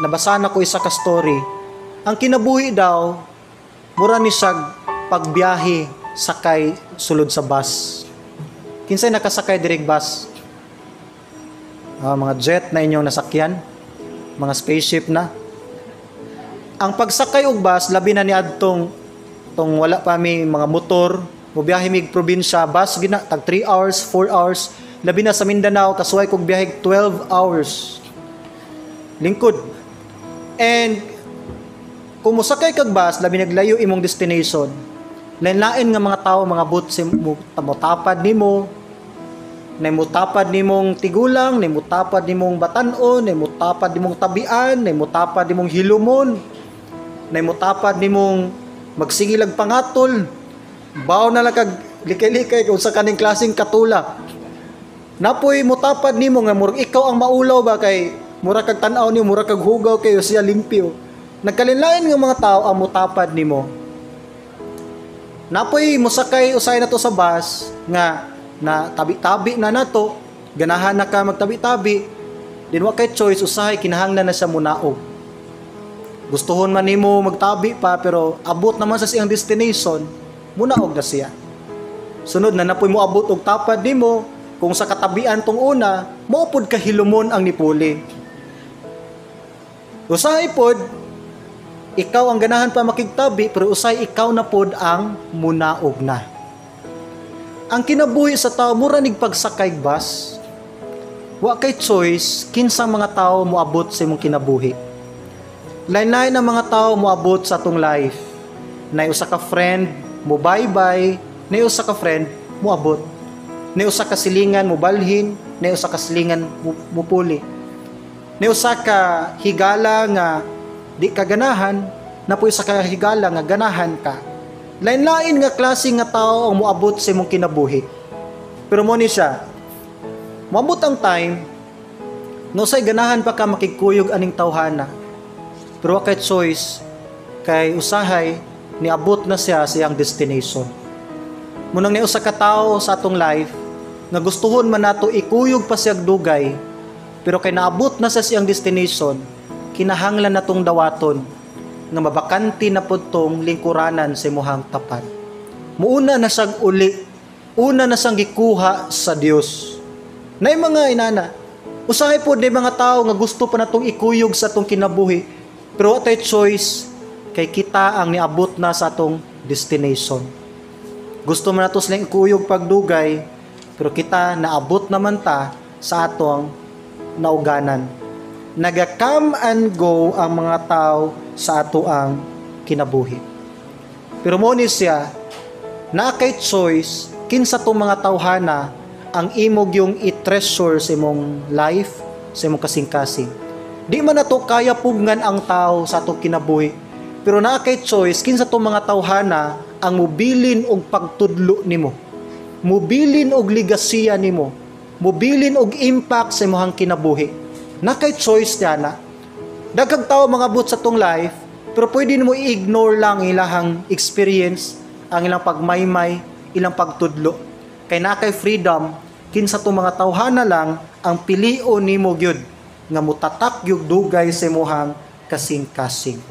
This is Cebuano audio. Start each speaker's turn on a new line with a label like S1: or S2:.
S1: Nabasa na ko isa ka story. Ang kinabuhi daw mura ni siya pagbiyahe sakay sulod sa bus. Kinsay nakasakay diri bus? Ah, mga jet na inyong nasakyan, mga spaceship na. Ang pagsakay og bus, labi na ni adtong tong wala pa mi mga motor, mobiyahe mig probinsya, bus gina tag 3 hours, 4 hours, labi na sa Mindanao, kasuway kog biyahe 12 hours. Lingkod. And kung mosakay kag bus, labi naglayo imong destination, lain-lain nga mga tao mga but mo, motapad nimo, na mutapad nimong tigulang, na mutapad nimong batan-on, na mutapad nimong tabian, na mutapad nimong hilumon, na mutapad nimong magsigilag pangatol. Baw na lang kag likay-likay kung sa kaning klaseng katula. Napoy mutapad nimo nga murag ikaw ang maulaw ba kay mura kag tan-aw nimo, mura kag hugaw kayo siya limpyo. Nagkalinlain nga mga tao ang mutapad nimo. Napoy mosakay usay na to sa bus nga na tabi-tabi na nato, ganahan na ka magtabi-tabi, din wa kay choice, usahay kinahanglan na siya munaog. Gustuhon man nimo magtabi pa pero abot naman sa siyang destination, munaog na siya. Sunod na napoy mo abot og tapad nimo, kung sa katabian tong una, mao pod ka hilumon ang nipuli. Usahay pod ikaw ang ganahan pa makigtabi pero usahay ikaw na pod ang munaog na. Ang kinabuhi sa tao mura nig pagsakay bus. Wa kay choice kinsang mga tao moabot sa imong kinabuhi. Lain-lain ang mga tao moabot sa atong life. Nay usa ka friend mo bye-bye, nay usa ka friend moabot. Nay usa ka silingan mobalhin, nay usa ka silingan mupuli. Nay usa ka higala nga di ka ganahan, napoy usa ka higala nga ganahan ka. Lain-lain nga klase nga tao ang moabot sa imong kinabuhi. Pero mo ni siya, moabot ang time, no say ganahan pa ka makigkuyog aning tawhana. Pero wa kay choice, kay usahay niabot na siya sa iyang destination. Munang ni usa ka tawo sa atong life nga gustuhon man nato ikuyog pa siyag dugay, pero kay naabot na sa siyang destination, kinahanglan natong dawaton nga mabakante na pud tong lingkuranan sa imuhang tapad. Muuna na siyang uli, una na siyang gikuha sa Dios. Nay mga inana, usahay pod ni mga tao nga gusto pa natong ikuyog sa atong kinabuhi, pero wa tay choice kay kita ang niabot na sa atong destination. Gusto man nato silang ikuyog pagdugay, pero kita naabot naman ta sa atong nauganan. Naga-come and go ang mga tao sa ato ang kinabuhi. Pero mo ni siya, naa kay choice kinsa tong mga tawhana ang imong yung i-treasure sa imong life, sa imong kasing-kasing. Di man nato kaya pugngan ang tao sa atong kinabuhi, pero naa kay choice kinsa tong mga tawhana ang mobilin og pagtudlo nimo, mobilin og ligasiya nimo, mobilin og impact sa imong kinabuhi. Na kay choice niya na. Daghang tao mga but sa tong life, pero pwede nimo i-ignore lang ilahang experience, ang ilang pagmaymay, ilang pagtudlo. Kay naa kay freedom, kinsa tong mga tawhana lang ang pilion nimo gyud nga mutatak gyud dugay sa imong kasing-kasing.